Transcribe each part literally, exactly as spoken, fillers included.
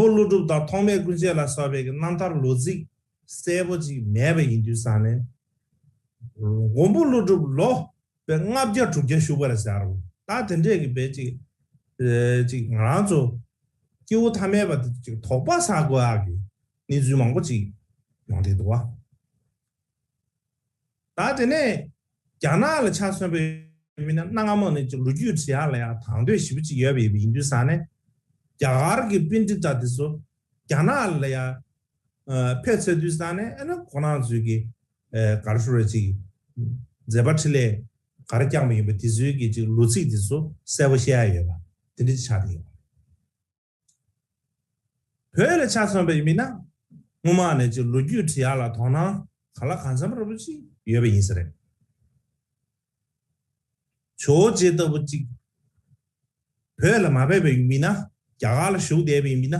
པོ་ཀླུ་སྒྲུབ་དང་ཐོགས་མེད་ཀུན་སྤྱོད་ལ་སོགས་པའི་གི་རྣམ་ཐར་ལོ་ཚིགས་གསལ་པོ་ཅིག་མེད་པ་ཡིན་དུས་ཙང་ནས། མགོན་པོ་ཀླུ་སྒྲུབ་ལོ་པའི་ལྔ་བརྒྱ་དྲུག་བརྒྱ་བཞུགས་པ་རེད་ཟེར་རོ། ད་དེ་འདྲས་ཀྱི་བས་ཅིག་ཨེ་ཅིག་ང་རང་ཚོ་སྐྱེ་བོ་ཐ་མལ་པ་དེ་ཅིག་དོགས་པ་ཟ་དགོས་ཡག་གི་གནས་ཚུལ་མང་པོ་ཅིག་ཡོང་བསྡད་འདུག་བ། ད་དེ་ནས་རྒྱ་ནག་ལ་ཆ་མཚོན་པའི་མི་སྣ་གནའ་སྔ་མོ་ནས་ཅིག་ལོ་རྒྱུས་བྲིས་ཡག་ལ་ཡང་དང་དོད་ཞེ་པོ་ཅིག་ཡོད་པའི་ཡིན་དུས་ཙང་ནས། རྒྱ་གར་གྱི་པཎྜི་ཏ་དེ་ཚོ་རྒྱ་ནག་ལ་ཡང་ཕེབས་ཚར་དུས་ཙང་ནས། ཨ་ནི་ཁོ་རང་ཚོའི་གི་ཨ་ག་རེ་ཞུ་རེད། ཅིག་མཛད་པ་འཕྲིན་ལས་ག་རེ་བསྐྱངས་པ་ཡིན་པ་དེ་ཚོའི་གི་ཅིག་ལོ་ཚིགས་དེ་ཚོ་གསལ་པོ་བཤད་ཡ་ཡོད་པ་དེ་འདྲ་ཅིག་ཆགས་བསྡད་ཡོད་པ་རེད། བོད་ལ་ཆ་མཚོན་པ་ཡིན་ན། སྔོན་མ་ནས་ཅིག་ལོ་རྒྱུས་བྲིས་ཡག་ལ་དོ་སྣང་གང་ལ་གང་འཚམ་རེད་པོ་ཅིག་ཡོད་པ་ཡིན་ས་རེད། ཇོ་བོ་རྗེ་ལྟ་བུ་ཅིག་བོད་ལ་མ་ཕེབས་པ་ཡིན་ན། རྒྱ་གར་ལ་བཞུགས་བསྡད་པ་ཡིན་ན།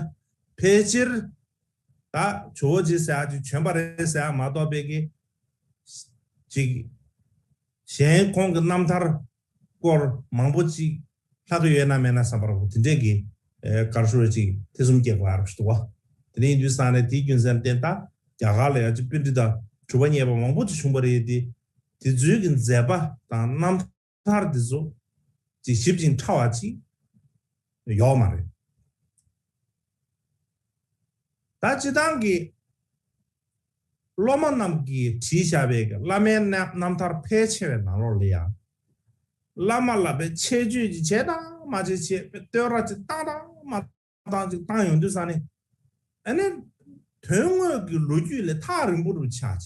ཕལ་ཆེར་ད་ཇོ་བོ་རྗེ་ཟེར་ཡག་ཅིག་བྱོན་པ་རེད་ཟེར་ཡག་མ་གཏོགས་པའི་གི་ཅིག་གཞན་ཁོང་གི་རྣམ་ཐར་སྐོར་མང་པོ་ཅིག་ལྷག་གི་ཡོད་ན་མེད་ན་བསམ་པ་རེད་པོ། དེ་འདྲས་ཀྱི་ཨེ་ག་རེ་ཞུ་རེད། ཅིག་ཐེ་ཚོམ་སྐྱེ་དགོས་ཡག་རེད་པོ་ཅིག་འདུག་བ། དེ་འདྲ་ཡིན་དུས་ཙང་ནས་དེའི་རྒྱུ་མཚན་ལ་བརྟེན། ད་རྒྱ་གར་ལ་ཡང་ཅིག་པཎྜི་ཏ་གྲུབ་པ་བརྙེས་པ་མང་པོ་ཅིག་བྱུང་བ་རེད་དེ། དེ་ཚོའི་གི་མཛད་པ་དང་རྣམ་ཐར་དེ་ཚོ་ཅིག་ཞིབ་ཅིང་ཕྲ་བ་ཅིག་ཡོད་མ་རེད། ད་སྤྱིར་བཏང་གི་སློབ་མ་རྣམས་ཀྱིས་བྲིས་བཞག་པའི་གི་བླ་མའི་རྣམ་རྣམ་ཐར་ཕལ་ཆེ་བའི་ནང་ལོགས་ལ་ཡང་། བླ་མ་ལ་དཔེ་ཆེ་བརྗོད་ཅིག་བྱས་དང་མ་བྱས། བྱས་དཔེ་བསྟོད་ར་ཅིག་བཏང་དང་མ་བཏང་ཅིག་བཏང་ཡོང་དུས་ཙང་ནས། ཨ་ནི་དོན་དངོས་ཀྱི་ལོ་རྒྱུས་ལས་ཐག་རིང་པོ་རུ་ཆགས་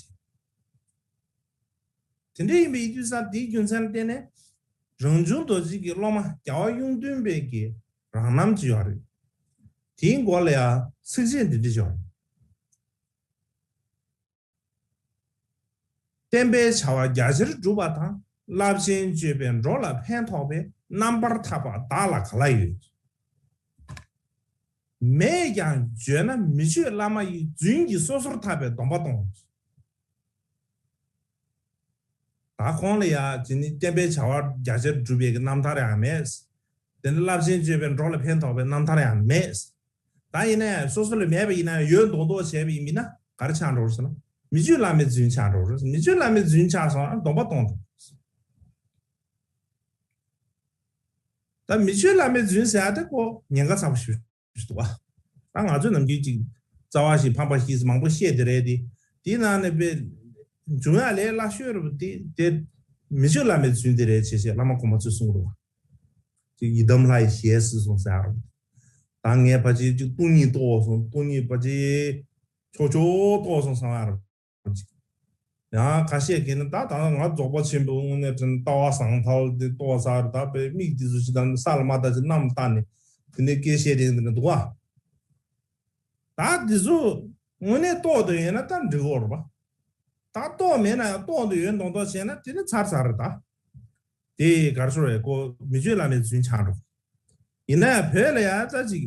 ཅིག་དེ་འདྲ་ཡིན་པའི་དུས་ཙང་། དེའི་རྒྱུ་མཚན་ལ་བརྟེན་ནས་རང་བྱུང་རྡོ་རྗེ་གི་སློབ་མ་རྒྱལ་བ་གཡུང་སྟོན་པའི་གི་རང་རྣམ་ཅིག་ཡོད་རེད། དེའི་མགོ་ལ་ཡང་ཚིགས་བཅད་འདི་འདྲ་ཅིག་ཡོད་རེད། བསྟན་པའི་བྱ་བ་རྒྱ་ཆེར་སྒྲུབ་པ་དང་། རླབས་ཆེན་སྤྱོད་པས་འགྲོ་ལ་ཕན་ཐོགས་པའི། རྣམ་པར་ཐར་པ་བདག་ལ་ག་ལ་ཡོད། མེད་ཀྱང་བརྗོད་ན་མི་ཆོས་བླ་མ་ཡི། རྫུན་གྱིས་སོ་སོར་ཐར་པའི་སྡོམ་པ་གཏོང་། ད་ཁོང་ལ་ཡ་དེ་ནི་བསྟན་པའི་བྱ་བ་རྒྱ་ཆེར་སྒྲུབ་པའི་གི་རྣམ་ཐར་ཡང་མེད། དེ་ནི་རླབས་ཆེན་སྤྱོད་པས་འགྲོ་ལ་ཕན་ཐོགས་པའི་རྣམ་ཐར་ཡང་མེད། ད་ཡིན་ན་ཡང་སོ་སོ་ལ་མེད་པ་ཡིན་ན་ཡང་ཡོད་མདོག་མདོག་བྱས་པ་ཡིན་ན་ག་རེ་ཆགས་འགྲོ་རེད་ཟེར་ན། མི་ཆོས་བླ་མའི་རྫུན་ཆགས་འགྲོ་རེད། མི་ཆོས་བླ་མའི་རྫུན་ཆགས་སོང་ན་སྡོམ་པ་གཏོང་འགྲོ། ད་མི་ཆོས་བླ་མའི་རྫུན་ཟེར་ཡ་དེ་ཁོ་ཉེན་ཁ་ཚ་པོ་ཞིག་འདུག་བ། ད་ང་ཚོས་ནམ་རྒྱུན་ཅིག་རྩ་བ་ཞིག་ཕམ་པ་ཞིག་མང་པོ་བཤད་དེ་རེད་དེ། དེའི་ནང་ནས་དཔེ་འབྱུང་ཡ་ལས་སླ་ཤོས་རེད་པ། དེ་དེ་མི་ཆོས་བླ་མའི་རྫུན་དེ་རེད་བྱས་བྱས་བླ་མ་གོང་མ་ཚོས་གསུངས་འདུག་བ། ཅིག་ཡི་དམ་ལྷ་ཡི་ཞལ་གཟིགས་སོང་ཟེར་ཡ་རེད། ད་ངས་ཕལ་ཆེར་ཅིག་སྟོང་ཉིད་རྟོགས་སོང་། སྟོང་ཉིད་ཕལ་ཆེར་ཆོག་ཆོག་རྟོགས་སོང་ཟེར་ཡ་རེད། ཡང་ཁ་ཤས་ཀྱིས་ནི་ད་ད་ང་རྫོགས་པ་ཆེན་པོའི་དངོས་གནས་དྲན་ལྟ་བ་ཟང་ཐལ་དེ་ཏོག་ཙམ་རེད། ད་དཔེ་མིག་དེ་ཚོ་ཅིག་ད་ནི་ས་ལ་མ་བལྟ་ཅིག་གནམ་བལྟ་ནས་དེ་ནས་སྐད་བཤད་དེ་འདི་འདྲ་འདུག་བ། ད་དེ་ཚོ་དངོས་གནས་རྟོགས་བསྡད་ཡོད་ན་ད་འགྲིག་གོ་རེད་པ། ད་རྟོགས་མེད་ན་ཡང་རྟོགས་བསྡད་ཡོད་མདོག་མདོག་བྱས་ན་དེ་ནི་ཚར་ཚར་རེད་ད། དེ་ག་རེ་ཞུ་རེད། ཁོ་མི་ཆོས་བླ་མའི་རྫུན་ཆགས་འགྲོ། ཡིན་ན་ཡང་བོད་ལ་ཡང་ཙ་ཅིག་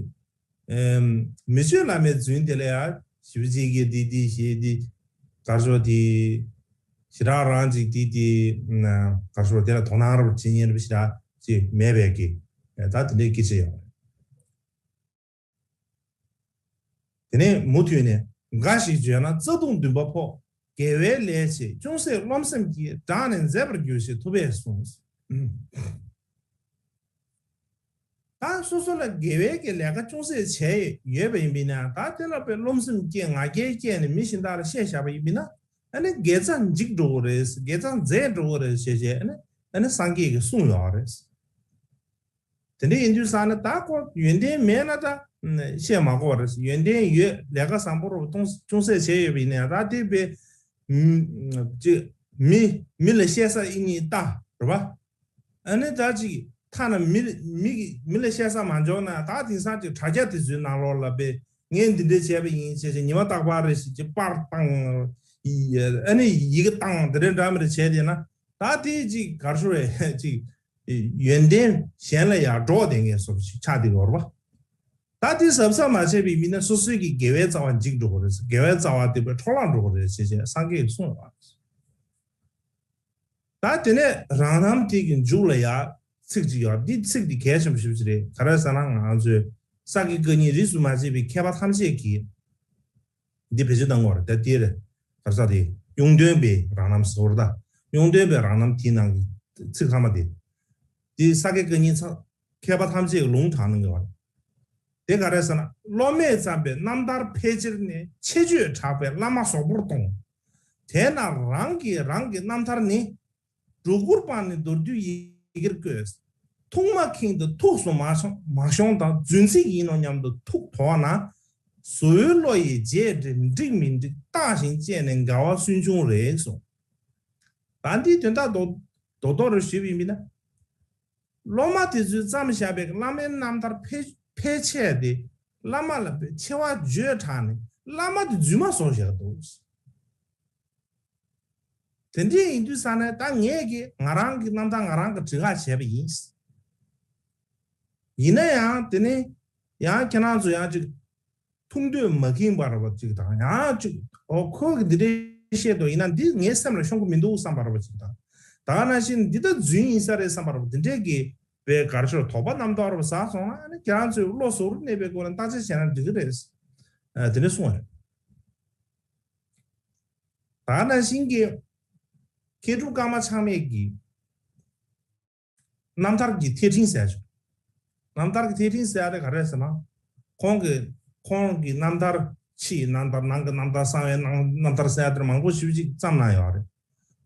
ཨེམ། མི་ཆོས་བླ་མའི་རྫུན་དེ་ལ་ཡང་ཞེ་པོ་ཅིག་གིས་འདི་འདི་ཞེས་འདི་ག་རེ་ཞུ་དེ་ཞེ་དྲག་རང་ཅིག་འདི་འདི་ག་རེ་ཞུ་དེ་ལ་དོ་སྣང་རབ་བྱེད་མཁན་རབ་ཞེ་དྲག་ཅིག་མེད་པའི་གི་ད་དེ་འདྲའི་སྐད་ཆ་ཡོད་རེད། དེ་ནས་མུ་མཐུད་ནས། འགའ་ཞིག་བརྗོད་ན་རྩ་ལྟུང་འདུན་པ་ཕོག་དགེ་བའི་ལས་བྱེད་ཅུང་ཟད་རློམ་སེམས་ཀྱིས་དྲག་ནས་མཛད་པར་འགྱུར་ཞེས་ཐུབ་པས་གསུངས། ད་སོ་སོ་ལ་དགེ་བའི་གི་ལས་ཀ་ཅུང་ཟད་བྱས་ཡོད་པ་ཡིན་པས་ན། ད་དེ་ལ་དཔེ་རློམ་སེམས་སྐྱེས་ང་རྒྱལ་སྐྱེས་ནས་མི་གཞན་དག་ལ་བཤད་བཞག་པ་ཡིན་པས་ན། ཨ་ནི་དགེ་རྩ་འཇིག་འགྲོ་གི་རེད། དགེ་རྩ་འཛད་འགྲོ་གི་རེད་ཞེས་བྱས། ཨ་ནི་ཨ་ནི་སངས་རྒྱས་ཀྱིས་གསུངས་ཡོད་རེད། དེ་འདྲ་ཡིན་དུས་ཙང་ནས་ད་ཁོ་ཡོན་ཏན་མེད་ན་ད་བཤད་མ་དགོས་པ་རེད། ཡོན་ཏན་ཡོད། ལས་ཀ་བཟང་པོ་རུ་གཏོང་ཅུང་ཟད་བྱས་ཡོད་པ་ཡིན་ན་ཡང་། ད་དེ་དཔེ་ཅིག་མི་མི་ལ་བཤད་ས་ཨི་ཉི་ལྟ་རེད་པ། ཨ་ནི་ད་ཅིག་ཐ་ན་མི་མི་མི་ལ་བཤད་ས་མ་འཇོག་ན་ད་དེང་སང་ཅིག་དྲ་རྒྱ་དེ་ཚོའི་ནང་ལོགས་ལ་དཔེ་ངས་འདི་འདྲ་བྱས་པ་ཡིན་བྱས་བྱས། ཉི་མ་རྟག་པར་རེ་ཞིག་ཅིག་པར་བཏང་། ཨ་ནི་ཡི་གེ་བཏང་། དེ་འདྲ་འདྲ་མི་འདྲ་བྱས་བསྡད་ན། ད་དེ་ཅིག་ག་རེ་ཞུ་རེད། ཅིག་ཡོན་ཏན་གཞན་ལ་ཡར་སྒྲོག་བསྡད་མཁན་བཟོ་འདྲ་ཞིག་ཆགས་བསྡད་ཡོད་རེད་པ། ད་དེ་གཟབ་གཟབ་མ་བྱས་པའི་མི་ན་སོ་སོའི་གི་དགེ་བའི་རྩ་བ་འཇིག་འགྲོ་གི་རེད། དགེ་བའི་རྩ་བ་དེ་དཔེ་འཕྲོ་བརླག་འགྲོ་གི་རེད་ཅེས་བྱས་སངས་རྒྱས་ཀྱིས་གསུངས་པ་རེད། ད་དེ་ནས་རང་རྣམ་དེ་གི་མཇུག་ལ་ཡ་ཚིག་ཅིག་ཡོད། འདི་ཚིག་འདི་གལ་ཆེན་པོ་ཞེ་པོ་ཅིག་རེད། ག་རེ་ཟེར་ན་ང་ཚོས་ ས་དགེ་བཀའ་རྙིང་རིས་སུ་མ་ཆད་པའི་མཁས་པ་ཐམས་ཅད་ཀྱིས། འདི་བེད་སྤྱོད་གཏང་དགོས་རེད། ད་དེ་རེད། ག་རེ་ཟེར་དེ་གཡུང་སྟོན་པའི་རང་རྣམ་ཟེར་བ་རེད་ད། གཡུང་སྟོན་པའི་རང་རྣམ་དེའི་ནང་གི་ཚིག་ཐ་མ་དེ། དེ་ས་དགེ་བཀའ་རྙིང་ཚང་མཁས་པ་ཐམས་ཅད་ཀྱི་ལུང་དྲངས་གནང་གི་ཡོད་རེད། དེ་ག་རེ་ཟེར་ན། སློབ་མས་བརྩམས་པའི་རྣམ་ཐར་ཕལ་ཆེར་ནི་ཁྱད་ཆོས་དྲག་པའི་བླ་མ་ཟོག་པོར་གཏོང་། དེས་ན་རང་གིས་རང་གི་རྣམ་ཐར་ནི། སྒྲོ་སྐུར་སྤངས་ནས་མདོར་བསྡུས་ཡི་གེར་བཀོད། ཐུགས་མ་ཁེངས་ཏེ་ཐུགས་སུ་མ་ཤོང་མ་ཤོང་དང་། རྫུན་ཚིག་ཡིན་ནོ་སྙམ་དུ་ཐུགས་དོགས་ན། བཟོ་བོའི་བློ་ཡིས་རྗེས་འབྲེལ་འགྲིག་མི་འགྲིག་བརྟགས་ཤིང་དཔྱད་ནས་འགལ་བ་སུན་ཕྱུང་རེད་གསུངས། ད་འདིའི་དོན་དག་རྡོག་རྡོག་རྡོག་རེ་ཞུས་པ་ཡིན་ན། སློབ་མ་དེ་ཚོས་བརྩམས་བཞག་པའི་བླ་མའི་རྣམ་ཐར་ཕལ་ཕལ་ཆེར་དེ་བླ་མ་ལ་ཆེ་བ་བརྗོད་དྲགས་ནས་བླ་མ་དེ་རྫུན་མ་བཟོ་བཞག་འདུག། དེ་འདྲ་ཡིན་དུས་ཙ་ན་ད་ངས་ཀྱིས་ང་རང་གི་རྣམ་ཐར་ང་རང་གིས་བྲིས་ཁ་བྱས་པ་ཡིན། ཡིན་ན་ཡང་དེ་ནི་ཡང་ཁྱེད་རང་ཚོ་ཡང་ཅིག་ཐུགས་འདོད་མ་ཁེངས་པ་ར་བ་ཅིག་དང་། ཡང་ཅིག་ཨོ་ཁོ་གིས་འདི་འདྲ་བཤད་འདུག། ཡིན་ན་འདི་ངའི་སེམས་ལ་ཤོང་གི་མི་འདུག་བསམ་པ་ར་བ་ཅིག་དང་། ད་ག་ནང་བཞིན་འདི་ད་རྫུན་ཡིན་ས་རེད་བསམ་པ་ར་བ་འདི་འདྲས་ཀྱི་བའི་གར་ཤོར་དོགས་པ་རྣམ་རྟོག་ར་བ་ཟག་སོང་ན། ཨ་ནི་ཁྱེད་རང་ཚོས་བློ་གཟུ་བོར་གནས་པའི་སྒོ་ནས་བརྟག་དཔྱད་བྱས་ན་འགྲིག་གི་རེད། ཨ། དེ་འདྲ་གསུངས་པ་རེད། ད་ག་ནང་བཞིན་གྱི་མཁས་གྲུབ་ཀརྨ་ཆགས་མེད་ཀྱི་རྣམ་ཐར་གྱི་ཐད་འཕྲིན་ཟེར་ཡ་བྱུང་། རྣམ་ཐར་གྱི་ཐད་འཕྲིན་ཟེར་ཡ་དེ་ག་རེ་རེད་ཟེར་ན། ཁོང་གི་ཁོང་གི་རྣམ་ཐར། ཕྱིའི་རྣམ་ཐར། ནང་གི་རྣམ་ཐར། གསང་བའི་རྣམ་རྣམ་ཐར་ཟེར་ཡ་དེ་མང་པོ་ཞེ་པོ་ཅིག་བརྩམས་གནང་ཡོད་རེད།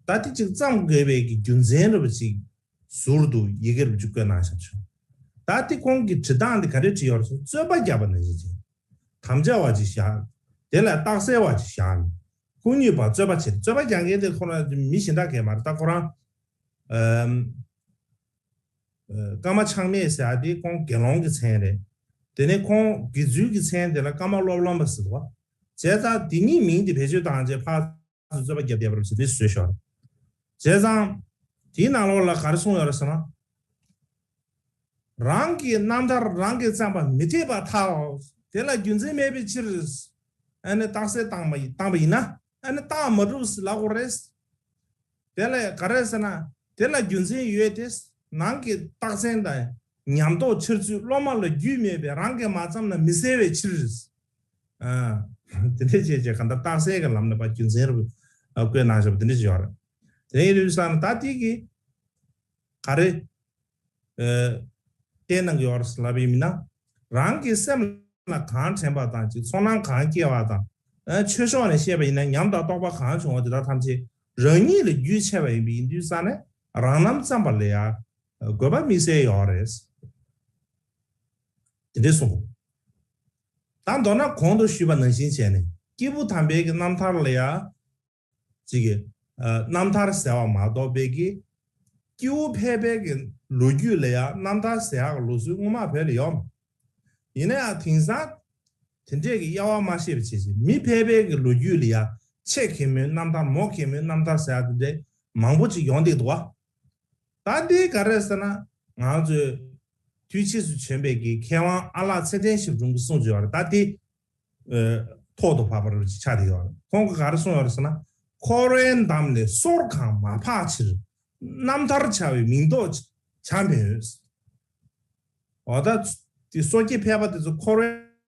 ད་དེ་ཅིག་བརྩམས་དགོས་པའི་གི་རྒྱུ་མཚན་རེད་པ་ཅིག་ཟུར་དུ་ཡི་གེ་རུ་ཅིག་བཀོད་གནང་བཞག་བྱུང་། ད་དེ་ཁོང་གི་བྲིས་སྟངས་དེ་ག་རེ་བྲིས་ཡོད་རེད་ཟེར་ན། རྩོད་པ་བརྒྱབ་པ་ནང་བཞིན་བྱས། དམ་བཅའ་བ་ཅིག་བཞག། དེ་ལ་རྟགས་གསལ་བ་ཅིག་བཞག་ནས། ཁོ་གཉིས་བར་རྩོད་པ་བྱས། རྩོད་པ་རྒྱག་མཁན་དེ་ཁོ་རང་མི་གཞན་དག་གས་མ་རེད། ད་ཁོ་རང་ཨམ། ཨ། ཀརྨ་ཆགས་མེད་ཟེར་ཡ་དེ་ཁོང་དགེ་སློང་གི་མཚན་རེད། དེ་ནས་ཁོང་དགེ་ཚུལ་གྱི་མཚན་དེ་ལ་ཀརྨ་སློབ་ལམ་པ་ཟེར་བ། བྱས་ཙང་དེ་གཉིས་མིང་དེ་བེད་སྤྱོད་བཏང་རྗེས་ཕར་ཚུར་རྩོད་པ་བརྒྱབ་བསྡད་པ་རེད་ཟེར་དེ་བཟོས་ཤོག། བྱས་ཙང་དེའི་ནང་ལོགས་ལ་ག་རེ་གསུངས་ཡོད་རེད་ཟེར་ན། རང་གི་རྣམ་ཐར་རང་གིས་བརྩམས་པ་མི་འཐད་པར་ཐལ། དེ་ལ་རྒྱུ་མཚན་མེད་པའི་ཕྱིར། ཨ་ནི་རྟགས་གསལ་བཏང་བ་བཏང་བ་ཡིན་ན། ཨ་ནི་རྟགས་མ་གྲུབ་ཟེར་ལབ་དགོས་རེད། དེ་ལ་ག་རེ་ཟེར་ན། དེ་ལ་རྒྱུ་མཚན་ཡོད་དེ། ནང་གི་རྟགས་མཚན་དང་ཉམས་རྟོགས་འཆར་ཚུལ་སློབ་མ་ལ་རྒྱུས་མེད་པས་རང་གིས་མ་བརྩམས་ན་མི་གསལ་བའི་ཕྱིར། ཨ། དེ་འདྲ་བྱས་བྱས་གང་ལྟར་རྟགས་གསལ་གྱི་ལམ་ནས་ཕར་རྒྱུ་མཚན་རུ་བཀོད་གནང་བཞག་པ་དེ་འདྲ་ཞིག་ཡོད་རེད། དེ་ཡིན་དུས་ཙ་ན་ད་དེ་གི་ག་རེ། ཨ། བསྟན་གནང་གི་ཡོད་རེད་ལབ་པ་ཡིན་ན། རང་གི་སེམས་ལ་གང་དྲན་པ་དང་། ཅིག་ཚོར་སྣང་གང་སྐྱེ་བ་དང་། ཨ། ཆོས་ཕྱོགས་ནས་བཤད་པ་ཡིན་ན་ཉམས་དང་རྟོགས་པ་གང་བྱུང་བ་དེ་དག་ཐམས་ཅད་རང་ཉིད་ལ་རྒྱུས་ཆེ་བ་ཡིན་པ་ཡིན་དུས་ཙ་ན། རང་རྣམ་བརྩམས་པ་ལ་ཡང་དགོས་པ་དམིགས་བསལ་ཡོད་རེད། དེ་འདྲ་གསུངས། ད་མདོར་ན་གོང་དུ་ཞུས་པ་ནང་བཞིན་བྱས་ནས་སྐྱེས་བུ་དམ་པའི་གི་རྣམ་ཐར་ལ་ཡང་། ཅིག་གི། ཨ། རྣམ་ཐར་ཟེར་བ་མ་གཏོགས་པའི་གི་སྐྱེ་བོ་ཕལ་པའི་གི་ལོ་རྒྱུས་ལ་ཡང་རྣམ་ཐར་ཟེར་ཡག་གི་ལུགས་སྲོལ་སྔོན་མ་བོད་ལ་ཡོད། ཡིན་ན་ཡང་དེང་སང་དེ་འདྲས་ཀྱི་དབྱེ་བ་མ་ཕྱེ་བ་བྱས་བྱས། མི་ཕལ་པའི་གི་ལོ་རྒྱུས་ལ་ཡང་ཆེ་གེ་མོའི་རྣམ་ཐར། མོ་གེ་མོའི་རྣམ་ཐར་ཟེར་ཡག་དེ་འདྲས་མང་པོ་ཅིག་ཡོང་བསྡད་འདུག་བ། ད་འདི་ག་རེ་ཟེར་ན། ང་ཚོས་དུས་ཕྱིས་སུ་བྱོན་པའི་གི་མཁས་དབང་ཨ་ལགས་ཚེ་བརྟན་ཞབས་དྲུང་གིས་གསུངས་ཡོད་རེད། ད་འདི། ཨ། ཐོག་ཏུ་བབས་པ་རུ་ཆགས་བསྡད་ཡོད་རེད། ཁོང་གིས་ག་རེ་གསུངས་ཡོད་རེད་ཟེར་ན། འཁོར་བའི་འདམ་ལས་སྲོག་གང་མ་འཕགས་ཕྱིར། རྣམ་ཐར་བྱ་བའི་མིང་འདོགས་བྱ་མི་འོས། འོ་ད་དེ་སོ་སྐྱེ་ཕལ་པ་དེ་ཚོ་འཁོར་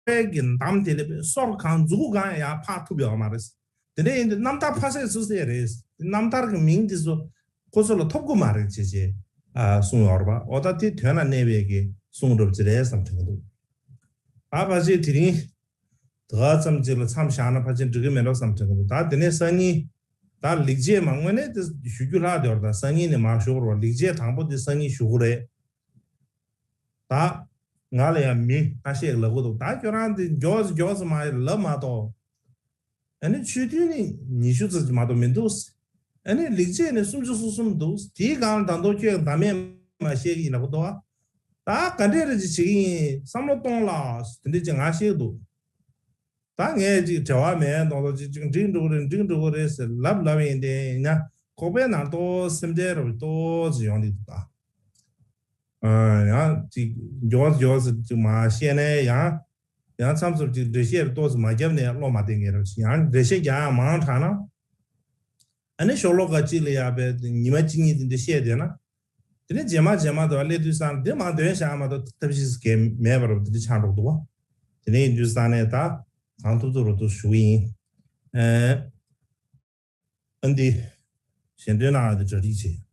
བའི་གི་འདམ་དེ་ལས་སྲོག་གང་མཛུ་གུ་གང་ཡང་འཕགས་ཐུབ་ཡོད་མ་རེད། དེ་འདྲ་ཡིན་དུས་རྣམ་ཐར་ཕ་སེ་སུ་སེ་རེད། རྣམ་ཐར་གྱི་མིང་འདི་ཚོ་ཁོ་ཚོ་ལ་ཐོབ་གི་མ་རེད་ཅེས་ཅེས། ཨ། གསུངས་ཡོད་རེད་པ། འོ་ད་དེ་དོན་ལ་གནས་པའི་གི་གསུང་རབ་ཅིག་རེད་བསམ་དྲན་གྱི་འདུག། ཨ། ཕལ་ཆེར་དེ་རིང་ད་ག་ཙམ་ཅིག་ལ་མཚམས་བཞག་ན་ཕལ་ཆེར་འགྲིག་གི་མེད་འགྲོ་བསམ་དྲན་གྱི་འདུག། ད་དེ་ནས་སང་ཉིན་ད་ལེགས་བྱས་མ། དངོས་གནས་དེ་ཞུ་རྒྱུ་ལྷག་བསྡད་ཡོད་རེད། ད་སང་ཉིན་ནས་མར་ཞུ་དགོས་རེད་པ། ལེགས་བྱས་དང་པོ་དེ་སང་ཉིན་ཞུ་དགོས་རེད། ད་ང་ལ་ཡང་མི་ཁ་ཤས་ལབ་གི་འདུག། ད་ཁྱོད་རང་དེ་མགྱོགས་སེ་མགྱོགས་སེ་མར་ལབ་མ་གཏོགས། ཨ་ནི་ཆོས་ཐུན་ནི་ཉི་ཤུ་ཙམ་ཅིག་མ་གཏོགས་མི་འདུག། ཨ་ནི་ལེགས་བྱས་ནི་སུམ་ཅུ་སོ་གསུམ་འདུག། དེའི་སྒང་ལ་ད་དུང་ཁྱོད་ཟླ་མེད་མ་བཤད་ཀྱི་ཡིན་ལབ་གི་འདུག། ད་ག་འདྲས་རེ་ཅིག་བྱེད་ཀྱི་ཡིན། བསམ་བློ་གཏོང་ལ་དེ་འདྲས་ཅིག་ང་བཤད་ཀྱི་འདུག། ད་ངས་ཅིག་འབྲེལ་བ་མེད་མདོག་མདོག་ཅིག་ཅིག་འགྲིག་འགྲོ་གི་རེད། འགྲིག་འགྲོ་གི་རེད་ཟེར་ལབ་ལབ་ཡིན། དེ་ཡིན་ན་ཁོག་པའི་ནང་ཏོག་སེམས་ཁྲལ་རུ་ཏོག་ཙམ་ཡོང་གི་འདུག་ད། ཨ། ཡང་ཅིག་མགྱོགས་མགྱོགས་ཅིག་མར་བཤད་ནས། ཡང་ཡང་མཚམས་མཚམས་ཅིག་འགྲེལ་བཤད་ཏོག་ཙམ་མ་བརྒྱབ་ནས་བློ་མ་བདེ་ངེས་རབས་ཤིག། ཡང་འགྲེལ་བཤད་རྒྱག་ཡག་མང་དྲགས་ན། ཨ་ནི་ཤོ་ལོ་ཀ་གཅིག་ལ་ཡ་བས་ཉི་མ་གཅིག་གཉིས་དེ་འདྲ་བཤད་བསྡད་ན། དེ་ནས་རྗེས་མ་རྗེས་མ་དུ་སླེབས་དུས་ཙང་འདི་མ་འདོན་བཞག་མ་གཏོགས་ཐབས་ཤེས་གལ་མེད་པར་འདི་འདྲ་ཆགས་འགྲོ་འདུག་བ། དེ་ནས་ཡིན་དུས་ཙང་ནས་ད་གང་ཐུབ་ཐུབ་རུ་ཐུབ་ཞུ་གི་ཡིན། ཨ་འདི་ཞལ་འདོན་གནང་ཡག་འདི་གྲ་སྒྲིག་བྱས།